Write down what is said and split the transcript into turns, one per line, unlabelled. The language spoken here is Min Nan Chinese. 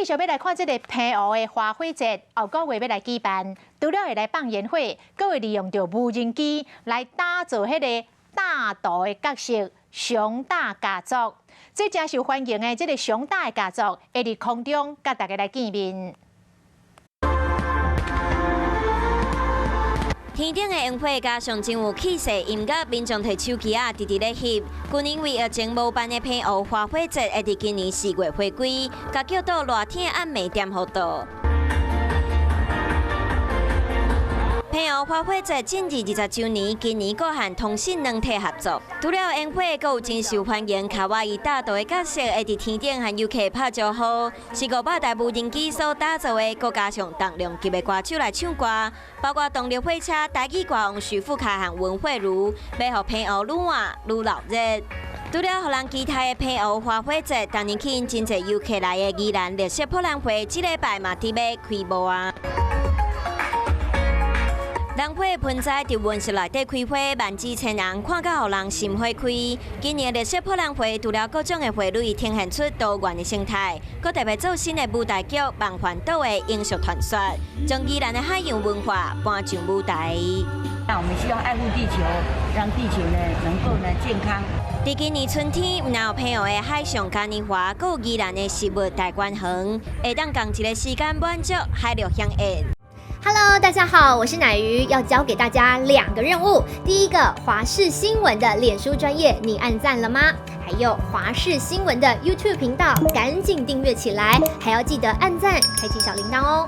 繼續欲來看這个澎湖的花火節，後個月欲來舉辦，除了會來放煙火，閣會利用著無人機來打造彼个大盜的角色，熊大家族。這誠受歡迎的這个熊大的家族，會佇空中佮大家來見面。
天頂的煙火加上真有氣勢音樂，民眾提手機仔直直咧翕。去年因為疫情無辦的澎湖花火節，會佇今年4月回歸，共叫做熱天暗暝顛覆到。澎湖花火節進入20週年，今年閣和通信軟體合作，除了煙火，閣有真受歡迎卡哇伊大盜的角色，會佇天頂和遊客拍招呼，是500台無人機所打造的，閣加上重量級的歌手來唱歌，包括動力火車、台語歌王許富凱和文慧如，欲予澎湖愈換愈鬧熱。除了予人期待的澎湖花火節，逐年吸引真濟遊客來的宜蘭綠色博覽會，這禮拜嘛佇欲開幕啊！蘭花盆栽佇溫室內底開花，萬紫千紅，看甲予人心花開。今年綠色博覽會除了各種的花蕊呈現出多元的生態，閣特別做新的舞台劇《夢幻島》的英雄傳說，將宜蘭的海洋文化搬上舞台。
那我們希望愛護地球，讓地球呢能夠呢健康。
佇今年春天，毋但有澎湖的海上嘉年華，閣有宜蘭的食物大觀園，會當仝一个時間滿足海陸饗宴。
Hello，大家好，我是乃瑜，要交給大家兩個任務。第一個，華視新聞的臉書專頁，你按讚了嗎？還有華視新聞的 YouTube 頻道，趕緊訂閱起來，還要記得按讚，開啟小鈴鐺哦。